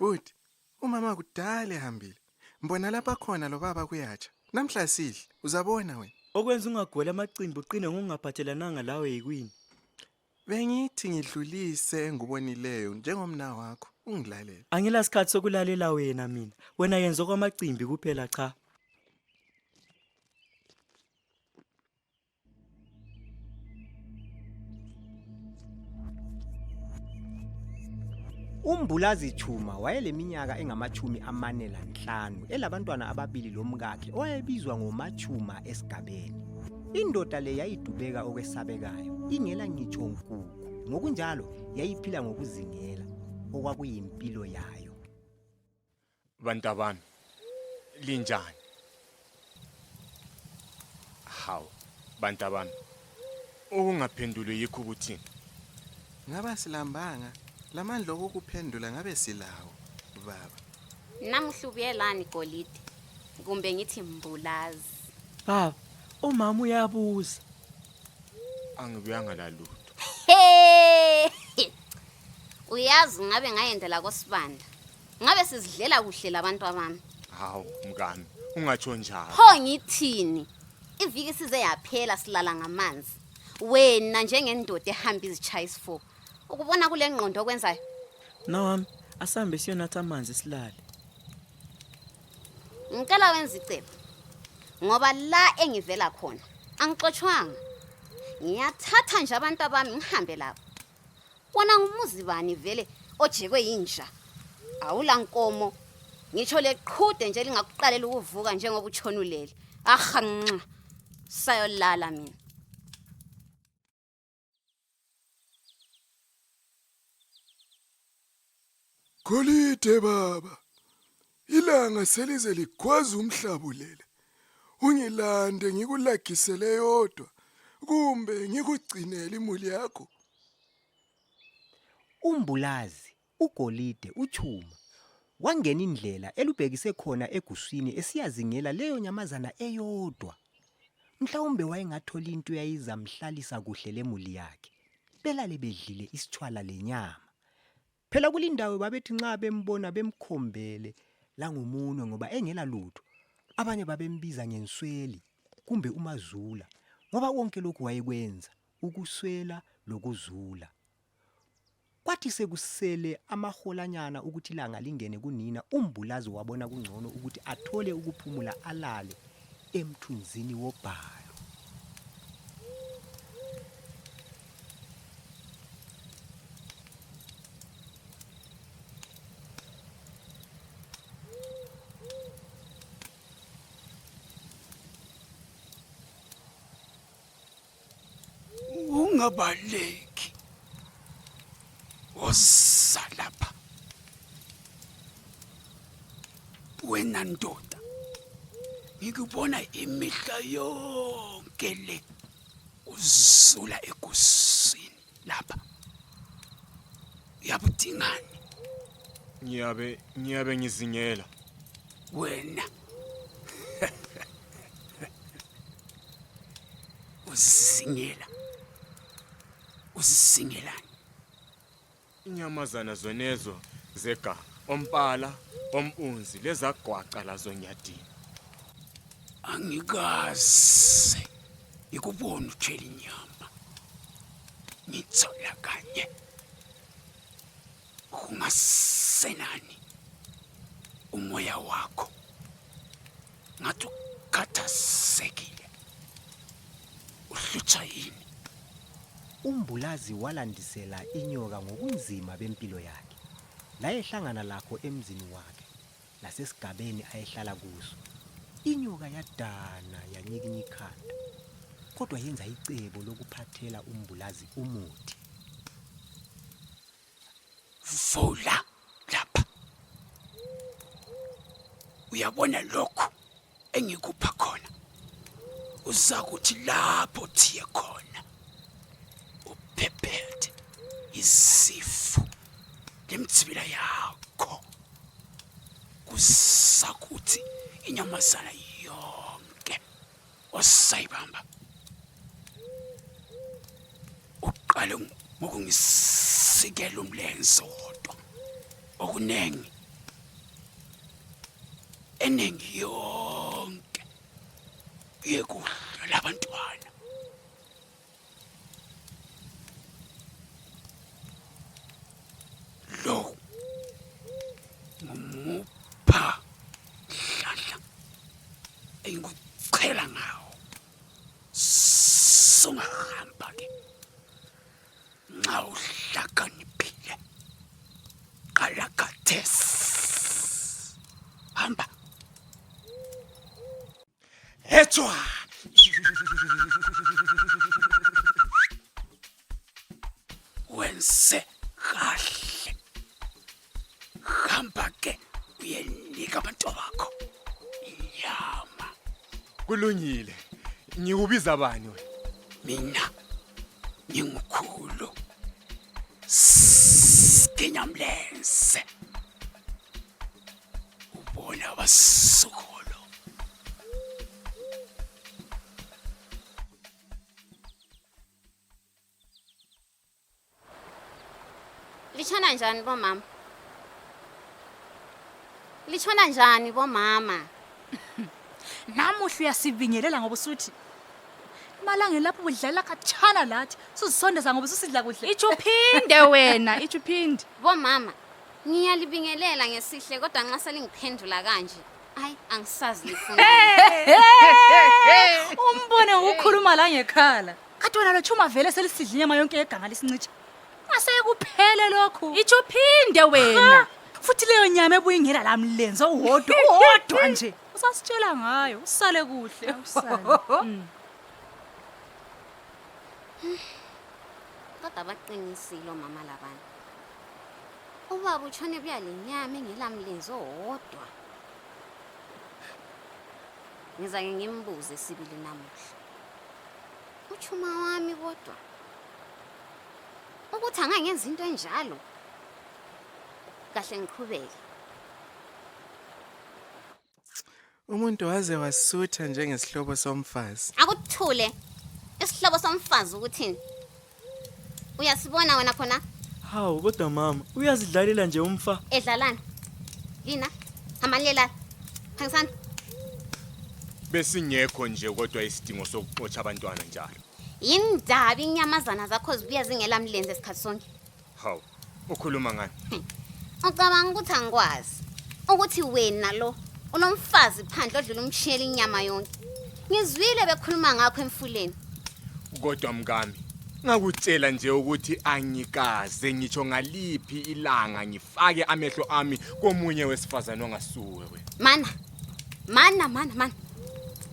Futhi umama kudala ehambile. Mbona lapha khona lo baba kuyatsha. Namhla sidle uzabona wena. Okwenza ungagwela amacimbi uqine ngokungaphathelananga lawe yikwini. Bengithi ngidlulise engubonileyo njengomna wakho ungilalele. Angila sikhathi sokulalela wena mina. Wena yenza okwamacimbi kuphela cha. Umbulazi Chuma wayeleminyaka engama-45 elabantwana ababili lomkakhe owayebizwa ngoMachuma esigabeni. Indoda le yayidubeka okwesabekayo, ingela ngitsho nkuku. Ngokunjalo yayiphila ngokuzingela okwakuyimpilo yayo. Bantabami, linjani? Hawu, bantabami. Ukungaphendulwe yikho ukuthini? Ngaba silambanga lamandla okukuphendula ngabe silawo baba. Namhlubiyelani Golide kumbe ngithi Mbulazi. Baba, umama uyabuza. Angibuyanga lalutho. Hey! Uyazi ngabe ngayendela koSibanda. Ngabe sizidlela kuhle labantu abami. Hawu, mngani, ungatsho njalo. Pho ngithini? Iviki size yaphela silala ngamanzi. Wena njengendoda ehamba izichaya isifo. Ukubona kule ngqondo okwenzayo. Nawami, asambe siyonatha amanzi silale. Ngicela wenza icebo. Ngoba la engivela khona angixoxwanga. Ngiyathatha nje abantu abami ngihambe lapho. Wona ngumuzi bani vele ojekwe yinja. Awula nkomo. Ngisho leqhude nje lingakuqalela ukuvuka njengoba utshonulele. Ahanqa. Sayolala mina. Golide baba, ilanga selize ligwaza umhlaba lele. Ungilande ngikulagisele yodwa, kumbe ngikugcinele imuli yakho. Umbulazi, uGolide, uChuma wangena indlela elubhekise khona eguswini esiyazingela leyo nyamazana eyodwa. Mhlawumbe wayengathola into yayizamhlalisa kuhle lemuli yakhe. Belale bedlile isithwala lenyama. Phela kulindawo babethi nxa bembona bemkhombele la ngomunwe ngoba engela lutho. Abanye babembiza ngensweli kumbe umazula ngoba konke lokhu wayekwenza ukuswela lokuzula. Kwathi sekusele amaholanyana ukuthi ilanga lingene kunina, umbulazi wabona kungcono ukuthi athole ukuphumula alale emthunzini wobhalo. Ungabaleki. Woza lapha. Wena ndoda. Ngikubona imihla yonke le uzula egusini lapha. Uyabudingani Ngiyabe ngizingela. wena? Uzisingelani? Inyamazana zonezo zega, ompala, ompunzi lezagwaqa lazo nyadini. Angikaze ikubona uthela inyama. Ngithola kanye ungasenani umoya wakho ngathi ukhathazekile. Uhlutha yini? Umbulazi walandisela inyoka ngokunzima bempilo yakhe. La ehlangana lakho emzini wakhe nasesigabeni ayehlala kuso. Inyoka yadana yanyikinya ikhanda. Kodwa yenza icebo lokuphathela umbulazi umuthi. Vula lapha. Uyabona lokho engikupha khona. Uzakuthi lapho thiye khona. Uphephethe izifo lemthibela yakho. Kusakuthi inyamazana yonke osayibamba uqale ngokungisikela umlenze wodwa. Okunengi eningi yonke yekudla labantwana. Lo ngumupha dlala engikuchela ngawo. Sungahamba ke. Nxa uhlakaniphile. Qala khathesi. Hamba. Ethwa. Wense kahle. Hamba ke uyenika abantu bakho inyama. Kulungile. Ngikubiza bani wena? Mina ngingukhulu. Skinyamlense. Ubona abasukulu. Litshona njani bomama? Litshona njani bomama? Namuhla uyasibingelela ngoba usuthi malanga lapho budlala khatshana lathi sizisondeza ngoba ususidla kuhle. Itsho uphinde wena, itsho uphinde. Bomama, ngiyalibingelela ngesihle kodwa nxa selingiphendula kanje, hayi angisazi lifuna. Umbone ngokukhuluma la ngekhala. Kathi wena lo chuma vele selisidla inyama yonke yeganga lesincicha. Masekuphele lokhu. Itsho uphinde wena. Futhi leyo nyama ebuye ingela lamlenze uwodwa nje. Usasitshela ngayo, usale kuhle. Kodwa baqinisile omama labantu. Ubaba utshone buya lenyama engelamlenze owodwa. Ngizake ngimbuze sibili namuhla. Uchuma wami kodwa. Ukuthi angangenza into enjalo. Kahle ngiqhubeke. Umuntu waze wasutha njengesihlobo somfazi. Akuthule. Isihlobo somfazi ukuthini? Uyasibona wena khona? Hawu kodwa mama, uyazidlalela nje umfa. Edlalana. Lina, hamalela. Phangisana. Besingekho nje kodwa isidingo sokuxotsha abantwana njalo. Yindaba inyamazana zakho zibuya zingelamlenze esikhathi sonke. Hawu, ukhuluma ngani? Ucabanga ukuthi angikwazi ukuthi wena lo unomfazi phandle odlula umshiyela inyama yonke. Ngizwile bekhuluma ngakho emfuleni. Kodwa mkami, ngakutshela nje ukuthi angikaze ngitsho ngaliphi ilanga ngifake amehlo ami komunye wesifazana ongasuwe wena. Mana.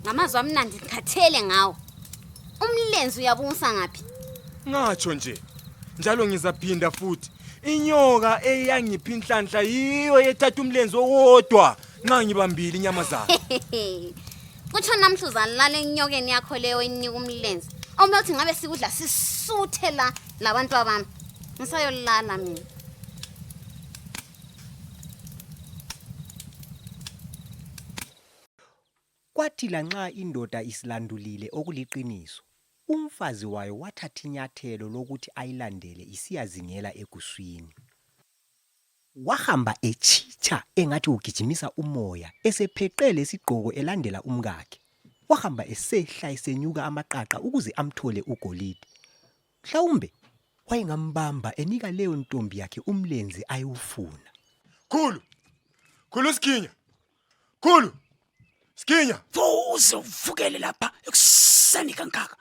Ngamazwi amnandi ngikhathele ngawo. Umlenze uyabungisa ngapi? Ngatsho nje. Njalo ngizaphinda futhi. Inyoka eyangipha inhlanhla yiyo yethatha umlenze owodwa nxa ngibambile inyamazana. Kutsho namhla uzalala enyokeni yakho leyo inika umlenze. Awumethi ngabe sikudla sisuthe la labantu abami. Ngisayolala mina. Kwathi lanxa indoda isilandulile okuliqiniso, umfazi wayo wathatha inyathelo lokuthi ayilandele isiyazingela eguswini. Wahamba echitsha engathi ugijimisa umoya, esepheqele isigqoko elandela umkakhe. Wahamba esehla esenyuka amaqaqa ukuze amthole uGolide. Mhlawumbe wayengambamba enika leyo ntombi yakhe umlenze ayewufuna. Khulu Sikinya. Khulu. Sikinya. Fuze uvukele lapha ekuseni kankaka.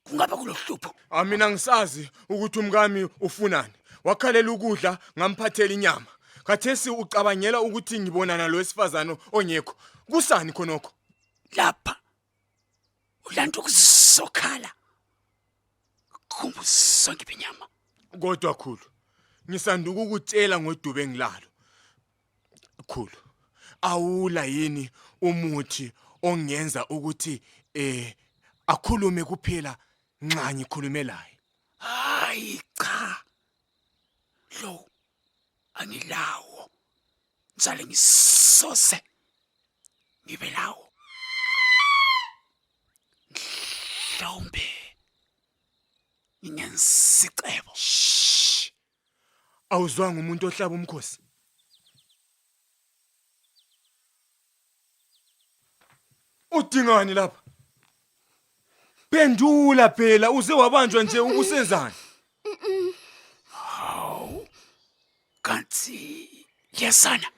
Kungaba kulohlupho. Mina ngisazi ukuthi umkami ufunani. Wakhalela ukudla ngamphathela inyama. Khathesi ucabangela ukuthi ngibonana lo wesifazano ongekho. Kusani khonokho? Lapha. Ulanto kuzokhala. Kumbuswa ngibinyama. Kodwa khulu, ngisanduka ukutshela ngodube engilalo. Khulu, awula yini umuthi ongenza ukuthi akhulume kuphela nxa ngikhulume laye? Hayi cha. Lo angilawo. Ngizale ngisose. Ngibe lawo. Mhlawumbe ngiyensicebo. Awuzwanga umuntu ohlaba umkhosi? Udingani lapha? Pendula phela uze wabanjwa nje ubusenzani? Hawu. Kanti yesana.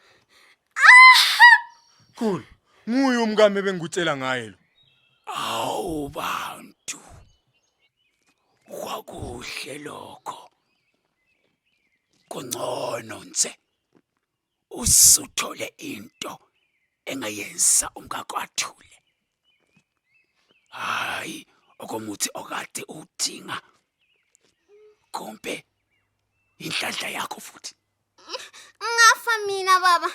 Cool. Nguye umkami bengikutshela ngaye lo. Awu bantu. Kwakuhle lokho. Kungcono nje. Usuthole into engayenza umkakwathule. Hayi, okomuthi okade udinga. Kumbe inhlanhla yakho futhi. Ngafa mina baba.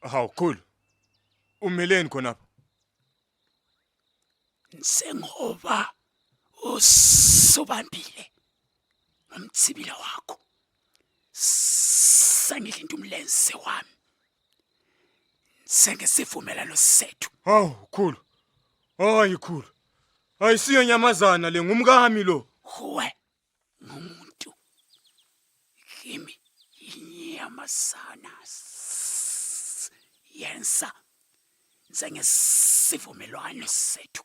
Hawu cool. Umeleni khonapha? Sengoba usubambile ngomthibila wakho. Sangilinda umlenze wami. Sengesivumelano sethu. Hawu cool. Hayi cool. Ayisiyo nyamazana le ngumkami lo. Huwe ngumuntu. Kimi inyamazana. Yensa sengesivumelwano sethu.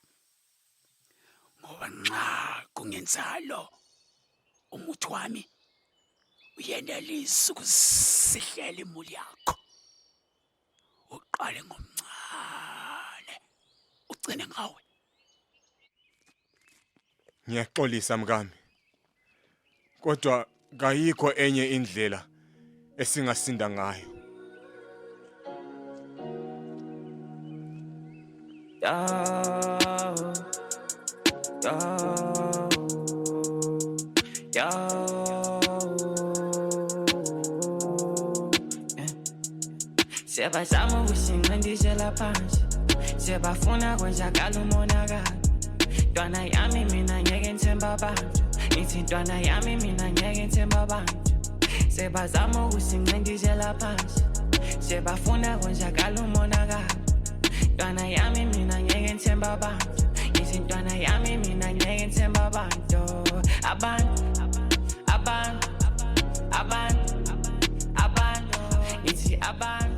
Ngoba nxa kungenzalo umuthi wami uyenelisa ukusihlela imuli yakho. Uqale ngomncane ugcine ngawe. Ngiyaxolisa mkami. Kodwa kayikho enye indlela esingasinda ngayo. Sebazama ukusinqindisela phansi. Sebafuna kwenzakala umonakalo. Ntwana yami mina ngeke ngithemba abantu. Ngithi ntwana yami mina ngeke ngithemba abantu. Sebazama ukusinqindisela phansi. Sebafuna kwenzakala umonakalo. Ntwana yami mina ngeke ngithemba abantu. Ngithi ntwana yami mina ngeke ngithemba abantu. Abantu. Ngithi abantu.